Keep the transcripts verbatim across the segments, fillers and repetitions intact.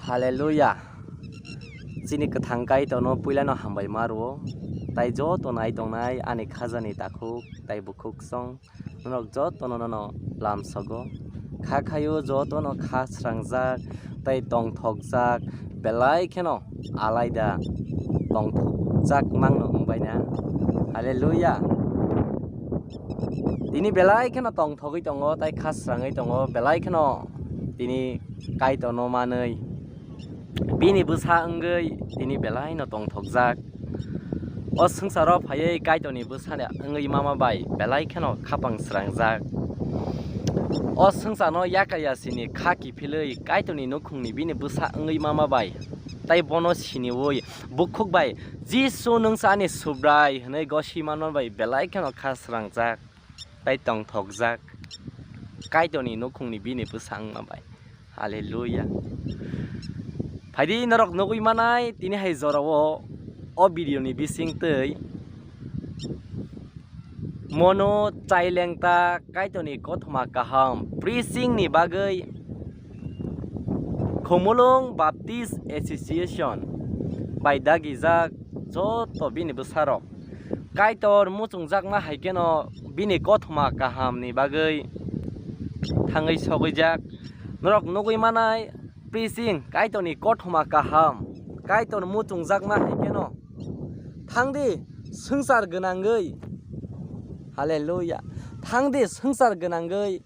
Hallelujah. Chini kwthang Kaitorno puilano hambai ma rwo, tai joto nai tongnai ani khajani takhuk tai bukhuksong norok jotono nono lamsogo. Kha khaio jotono kha srangjak tai tongthokjak, belai kheno alaida tongthokjak mangno wngbaina. Hallelujah. Tini belai kheno tongthogwi tongo tai kha srangwi tongo, belai kheno tini Kaitorno manwi bini bwsa wngwi tini belai no tongthokjak. O swngcharo phaiwi Kaitorni bwsa wngwi mama bai belai kheno khapang srangjak. O swngcharno yakar yasini kha kiphilwi Kaitorni nukhungni bini bwsa wngwi mama bai tai bono siniwi bukhuk bai, "Jisu, nwngsa ani Subrai," hwnwi gosi manma bai belai kheno kha srangjak tai tongthokjak Kaitorni nukhungni bini bwsa wngma bai. Hallelujah. Phaidi norok nugwi manai tini hai jorao o video ni bising twi Mono Chailengta Kaitorni kothoma kaham preaching ni bagwi Khumulwng Baptist Association bai dagijak joto bini bwsarok Kaitor muchungjakma hai kheno bini kothoma kahamni bagwi thangwi sogwijak. Norok nugwi manai preaching Kaitorni kothoma kaham, Kaitor muchungjakma hai kheno thangdi swngchar gwnangwi. Hallelujah. Thangdi swngchar gwnangwi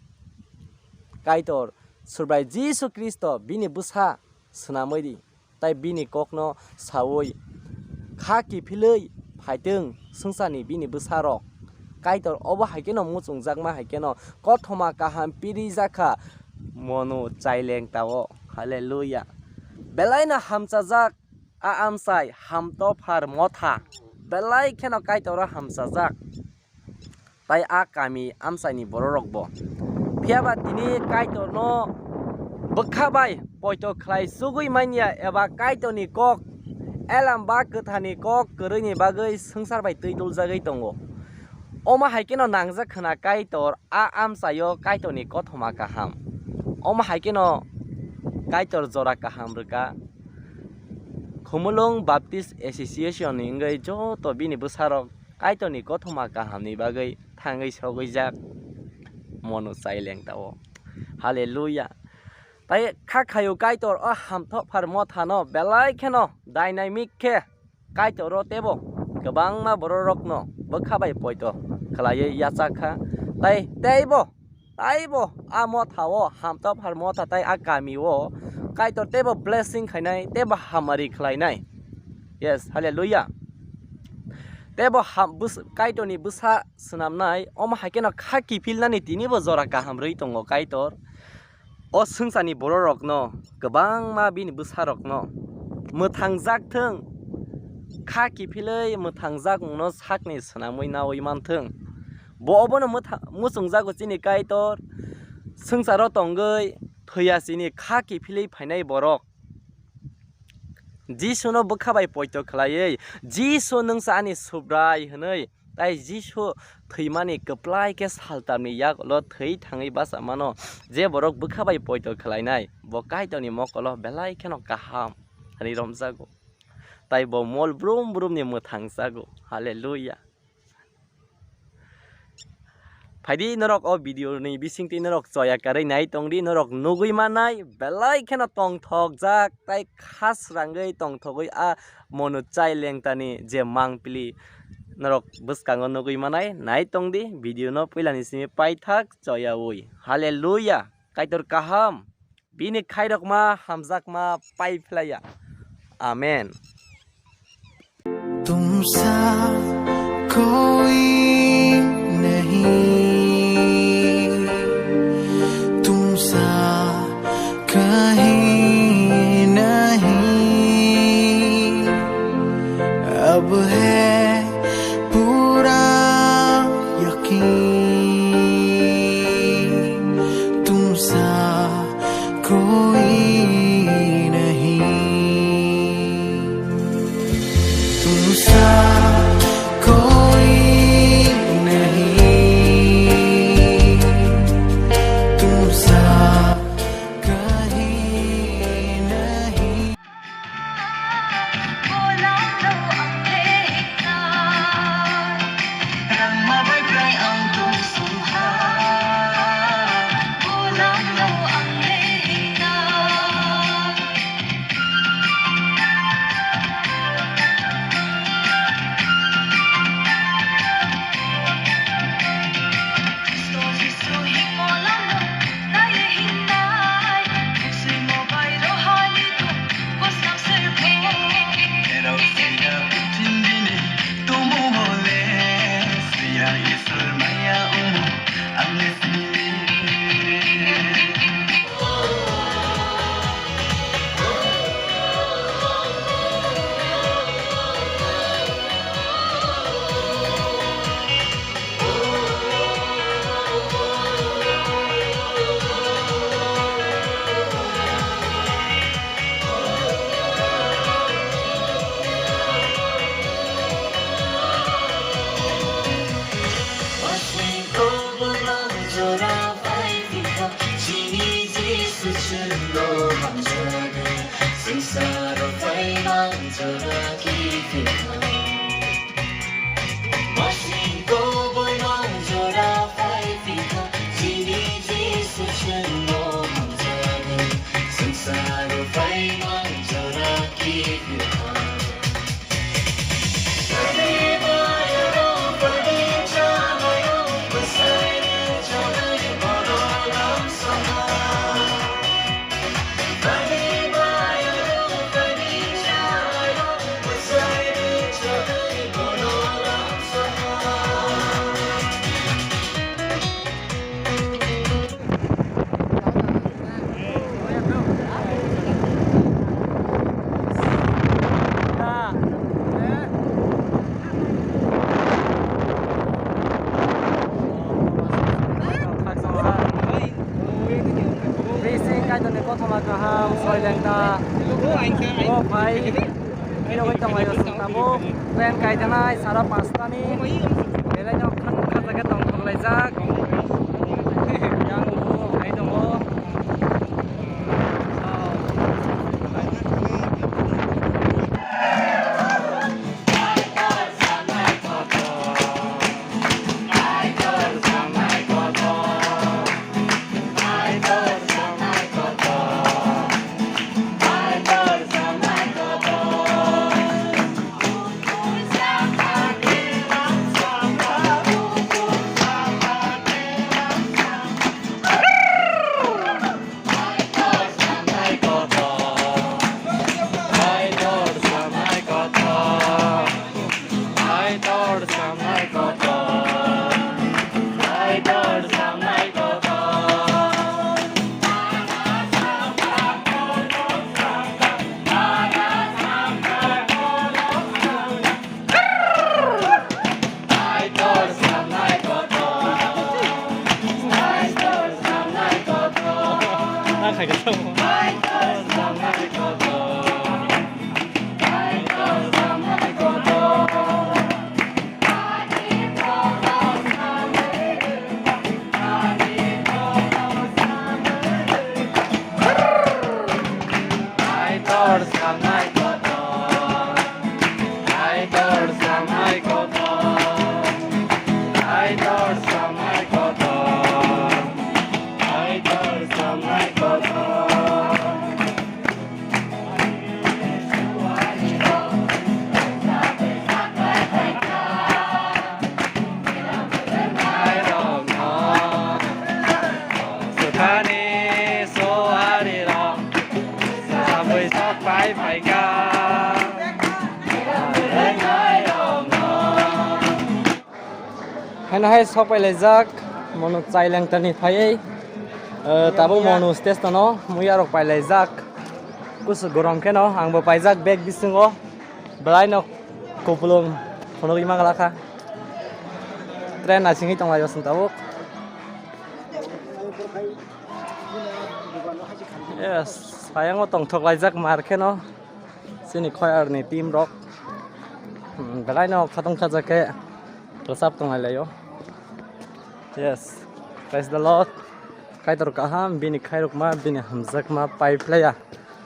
Kaitor Subrai Jisu Khristo bini bwsa swnamwi di. Tai bini kokno sawi kha kiphilwi phaitwng swngcharni bini bwsarok. Kaitor obo hai kheno muchungjakma hai kheno kothoma kaham piri jakha Mono Chailengtao. Hallelujah. Belaino hamchajak a amchai Hamtophar Motha. Belai kheno Kaitoro hamchajak. Tai a kami amchaini bororok bo. Phiya ba tini Kaitorno bwkha bai poito khlai chugwi manya eba Kaitorni kok elam ba kwthani kok kwrwini bagwi swngchar bai twi duljagwi tongo. Omo hai kheno nangjak khna Kaitor a amchaio Kaitorni kothoma kaham. Omo hai kheno Kaitor jora kaham rwkha. Khumulwng Baptist Association ni wngwi joto bini bwsarok Kaitorni kothoma kahamni bagwi thangwi sogwijak Mono Chailengtao. Hallelujah. Tai kha khayo Kaitor o Hamtophar Mothano belai kheno dynamic khe Kaitoro teibo kwbangma bororokno bwkha bai poito khlaiwi yachak kha. Tai teibo Taibo a Mothao, Hamtophar Motha tai a kamio Kaitor teibo blessing khainai, teibo hamari khlainai. Yes, hallelujah. Teibo ham-, bwsa-, Kaitorni bwsa swnamnai, omo hai kheno kha kiphilnani tinibo jora kaham rwi tongo Kaitor. O swngcharni bororokno, kwbangma bini bwsarokno mwthangjak thung, kha kiphilwi mwthangjakmungno sakni swnamwi naui manthung. Bo obono mwtha-, muchungjago chini Kaitor, swngcharo tongwi thwiya chini kha kiphilwi phainai borok. Jisuno bwkha bai poito khlaiwi, "Jisu, nwngsa ani Subrai," hwnwi, tai Jisu thwimani kwplai khe saltamni yagulo thwi thangwi bachamano. Je borok bwkha bai poito khlainai, bo Kaitorni mokolo belai kheno kaham hwnwi romjago. Tai bo mol brum brumni mwthangjago. Hallelujah. Phaidi norok o video ni bisingtwi norok choya karwi nai tongdi, norok nugwi manai belai kheno tongthokjak tai khasrangwi tongthogwi a Mono Chailengtani je mangpili norok bwskango nugwi manai nai tongdi, video no puilani simi paithak choyawi. Hallelujah. Kaitor kaham. Bini khairokma hamjakma pai phlaiya. Amen. तुमसा कोई नहीं, तुमसा कहीं नहीं, अब है पूरा यकीन, तुमसा कोई नहीं, तुमसा कोई नहीं, Hamjaknai swngcharo phaimang jora kiphilkha. Masing koboi mang jora phaiphikha. Chini Jisu chwngno hamjaknai swngcharo phaimang jora kiphilkha. Bising Kaitorni kothoma kaham, soilengta. O bhai, phirogwi tonglaio chwng tabuk. Train kaitanai sara pastani. Belai no khang kha jaga tongthok laijak. Yang bo hai tongo. Kaitor samai kotor, Kaitor samai kotor, Kaitor samai kotor, Kaitor samai kotor. Swkani suarirok sabwi sok pai phaikha. Haino hai sok pai laijak, mono chai lengtani phaiwi, eh, tabuk mono stage tono muya rok pai laijak. Kusu gorom kheno, angbo paijak bag bisingo, belai no kupulung phunugwi manglakha. Train nasingwi tonglaio chwng tabuk. Yes, sayango tongthok laijak mar kheno. Chini choir ni team rok, hmm, belai no khatong khaja khe rwchap tonglai laio. Yes, praise the Lord. Kaitor kaham, bini khairokma, bini hamjakma pai phlaiya.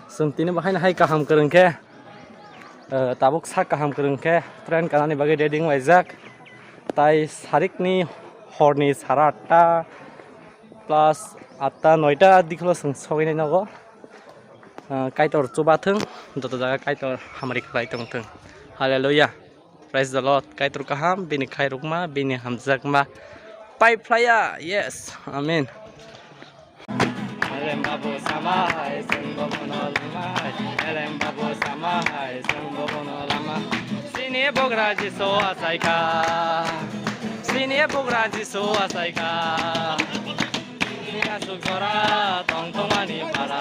Chwng tini bo haino hai kaham kwrwng khe, eh, tabuk sak kaham kwrwng khe train kanani bagwi ready wng laijak. Tai sarikni horni sara atta plus atta noita dikholo chwng sogwi nai nogo. Ah, Kaitor chubathwng, joto jaga Kaitor hamari khlai tongthwng. Hallelujah. Praise the Lord. Kaitor kaham, bini khairokma, bini hamjakma pai phlaiya. Yes. Amen. Elem babu sama hai, sengbo bono lama hai. Elem babu sama hai, sengbo bono lama. Sini bogra Jisu achaikha. Sini bogra Jisu achaikha. Sini asuk jora tongthokmani bara.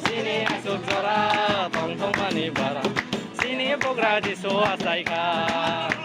Sini asuk jora tongthokmani bara. Sini bogra Jisu achaikha.